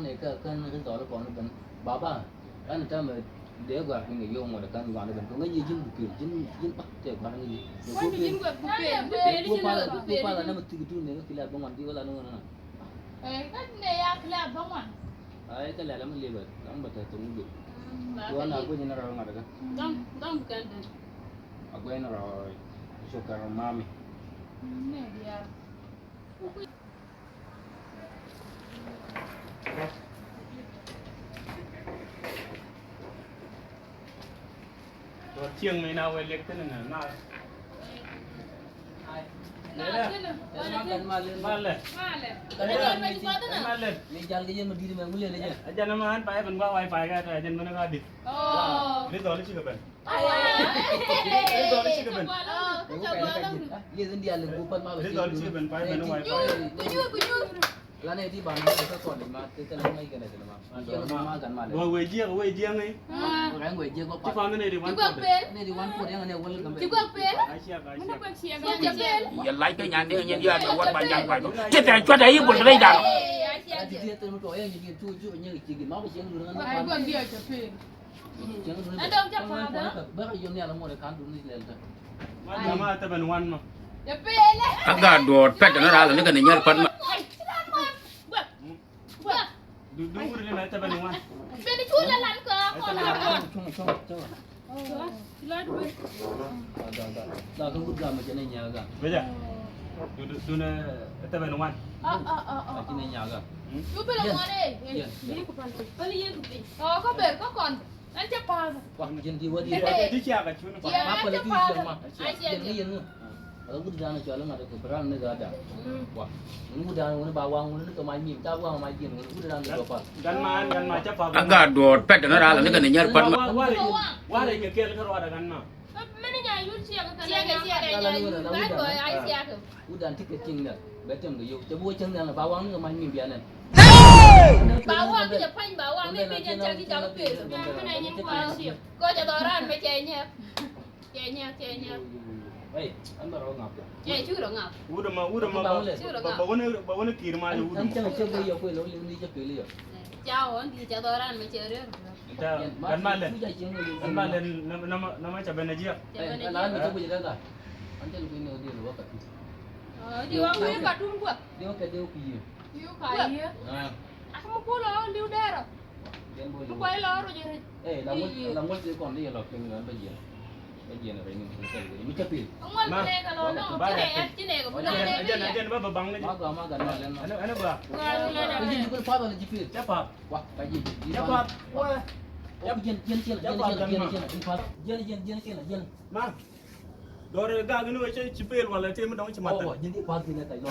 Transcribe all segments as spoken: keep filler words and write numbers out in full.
tɔ̱ ni kä kän ri dhɔl kɔn ben. Baba, kan tamɛ dee gɔaa piny kɛ yio̱w ŋuɔ̱t kan gua̱a̱n ben. Kɛ ŋäc ji̱ ji̱n bupel, ji̱n, ji̱n bak tɛ gua̱a̱n ŋäc ji̱. Ji̱n bupel, bupel, bupel. Bupel, bupel, namɛ thik tun ni kä kila bä ŋuan bi wala ni ŋuan na. Ɛ, kä ni ya kila bä ŋuan. Ay, kä lɛl amä liɛbɛ, lam bä tɛ thok ni gul. Wan a guic ni rɔɔd ŋa̱t kä. Dɔ̱ŋ, dɔ̱ŋ kɛn dee. A guic ni rɔɔd, cukɛr mami. Ni diaal. Tɔ cieŋ mi na wee liɛk thin ni na. Malɛ. Malɛ. Mi jal kɛ yɛn ma di̱t mɛ ŋulɛ ni jɛ. Ɛ jɛn ma an pa ɛ ben ba wifi ka tɔ ɛ jɛn mɛn ka di̱t. Ri dhɔli cikɛ ben. Ri dhɔli cikɛ ben. Ri dhɔli cikɛ ben pa ɛ ben wifi. Lanɛ di ba na kä kɔn ma kä kä la ma ikɛ la kɛ ma. Wa wee jiɛk, wee jiɛk ni. Wa wee jiɛk ba pa. Ci kɔn ni di wan pot. Ni di wan pot yang ne wal kam. Ci gɔk pel. Asia, asia. Yɛ lac kä nyan diɛ nyɛn diɛ mɛ wal ba jal ba. Ci tɛ cuat ayi bul rɛy dan. Ɛ di diɛ tɛ mi tɔ yang ni tu ju nyɛ ci gi ma ba jiɛk ni. Wa gɔk diɛ ca pel. Kä gaat duɔɔr pɛt ni ral ni kɛ ni nyɛr pat ma. Dun, dun, eh, tɛbɛn wan. Ah, ah, ah, ah. Lakin ɛ nyaga. Hmm? Yu bɛl wan eh. Yen. Yen. Bɛl yen ku piny. Oh, kä ber kä kɔn. An cɛ pa̱a̱n. Wa, jin di wä di. Wa, di cia ka cun. Yen, an cɛ pa̱a̱n. Ai cia. Yen, yen. Ala wut dan cɔal ŋa̱t kɛ bran ni ga dan. Mm. Wa. Ni wut dan wuni ba waŋ wuni ni kɛ ma nyim. Ta waŋ ma nyim wuni wut dan ni ga pa. Gan ma, gan ma cɛ pa. A ga duɔt pɛt na rala ni kɛ ni nyɛr pat ma. Wa, wa, wa, wa, wa, kɛ kɛl kɛ rɔda gan ma. Mɛn nya yur ciɛ kɛ kɛ. Ciɛ kɛ, ciɛ kɛ nya yur. Gan bɔ ai ciɛ kɛ. Wut dan ti kɛ tiŋ dɛ. Bɛ tiŋ kɛ yuk. Cɛ bi wä cäŋ dan ba waŋ ni kɛ ma nyim bia nɛn. Ba waŋ ni kɛ pany ba waŋ ni kɛ jɛn cak ki cak pel. Mɛn nya nyin kua ciɛ. Kɔ cɛ dhɔk ran mɛ cɛ nyɛk. Cɛ nyɛk, cɛ nyɛk. Ey, an bɛ rɔ ŋap. Cɛ cu rɔ ŋap. Wut ɛmɔ, wut ɛmɔ, ba, ba, ba wuni, ba wuni kir ma wut ɛmɔ. An cɛ cɛ bɛ yɔ kuɛ lɔ liw ni cɛ peli yɔ. Ca wɔ ndi cɛ dhɔk ran mɛ cɛ rɛr. Gan ma lɛ. Gan ma lɛ, na, na, na ma cɛ bɛ na jiak. Cɛ bɛ na jiak. An cɛ lɛ kuɛ ni wä di lɔ wä ka tu. Di wä kuɛ ka tu kuɛ. Di wä kɛ di wä kuɛ. Yu ka yie. Ah. Ah, mi kulo liu dero. Jen bo liu. Mi kulo ro jere. Eh, la ngol, la ngol ti kon di lo pin lo ba jen. Ba jen re ni ko tel ni ka pil. Ngol le ka lo no. Ba. Tine, tine ko. Ajen, ajen, ajen ba ba bang ni. Ma ga, ma ga na le no. Ana, ana ba. Ko ji ko pa ni ji pil. Cha pa. Wa, ka ji. Cha pa. Wa. Jen, jen, jen, jen, jen, jen, jen. Ma. Dɔr gak ni wä cɛ ci pel wala te mi dɔŋ ci mat. Oh, jin di pas ni ka yɔ.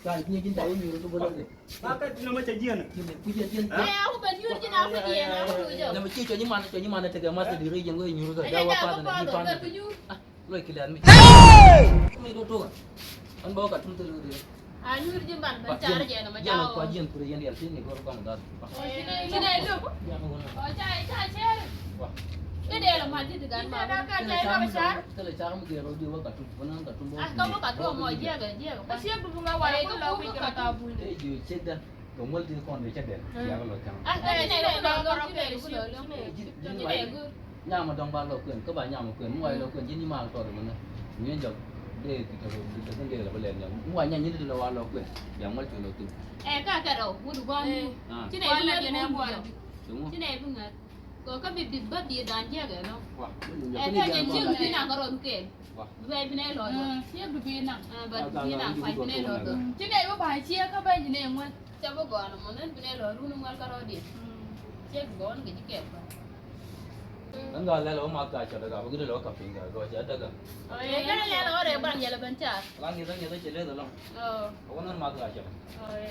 Ka ni jin ta yɔ nyuru tu bolo de. Ba ka ti na ma cɛ jiɛn. Jin ku jɛ jin. Eh, aku ben yur jin aku jiɛn aku jɔ. Na ma ci cɔ ni man, cɔ ni man te ka mas di re jin wä nyuru ka. Ja wa pas ni pas. Ah, lo kilian mi. Mi do to. An ba ka tum te lo de. A nyuur ji̱ ban bɛ car jɛ nɔmɔ ca ɔ. Kua jiɛn kuri yɛn dial ti ni gɔr gɔm gat. Ci nɛ luk. Ɔ ca ca cɛr. Kɛ dee lɔ ma ji̱ ti gan ma. Tɛlɛ car mi gɛr ɔ di wä Katum. Wä nan Katum bɔ. A kä wä Katum mɔ jiɛk jiɛk. Kä ciek du bi ŋa warɛ kun lɔ wi̱c kɛ Katum. Ɛ ji̱ ciek dan. Kɛ muɔl ti kɔn di cɛ dɛl. Ciek lɔ caŋ. A kä ci nɛ lɔ gɔr ci nɛ lɔ. Ci nɛ gɔr. Nyam a dɔŋ ba lɔ kuɛn, kä ba nyam a kuɛn, mi wa lɔ kuɛn, ji̱n nyi mal tɔt mɛnɛ. Nyi jɔk dee ti tɔt ti tɔt dee lɔ bä lɛl nyam. Mi wa nyam nyi ti lɔ wa lɔ kuɛn, jam wal ti lɔ kuɛn. Ɛ ka kɛ rɔ wut gɔn ni. Ci nɛ bi ŋa̱t. Ci nɛ bi ŋa̱t. Kɔ kä bi bi ba bi dan jiɛk ɛ nɔ. Ɛ ka jɛ jiɛk bi na ka rɔ kɛn. Bi bɛ bi nɛ lɔ. Jiɛk bi bi na. Ba bi na pa bi nɛ lɔ. Ci nɛ bi ba ciɛ kä ba ji̱ nɛ ŋuɛl. Cɛ bi gɔɔn mɔ nɛn bi nɛ lɔ run ŋuɛl kärɔɔdiɛn. Cɛ bi gɔɔn kɛ ji̱ kɛɛl kɔn. Ɛn gaa lɛl ɔ ma gaa cɔt ɛ gaa bä gidɛ lɔ kap piny gaa gɔɔ cɛ däkä. Ɔ yɛ kɛn lɛl ɔ rɛ ban yɛl ben car. La ŋi̱th ɛ ŋi̱th ɛ cɛ leth ɛlɔŋ. Ɔ wä nɛn ma gaa cɔt. Ɔ yɛ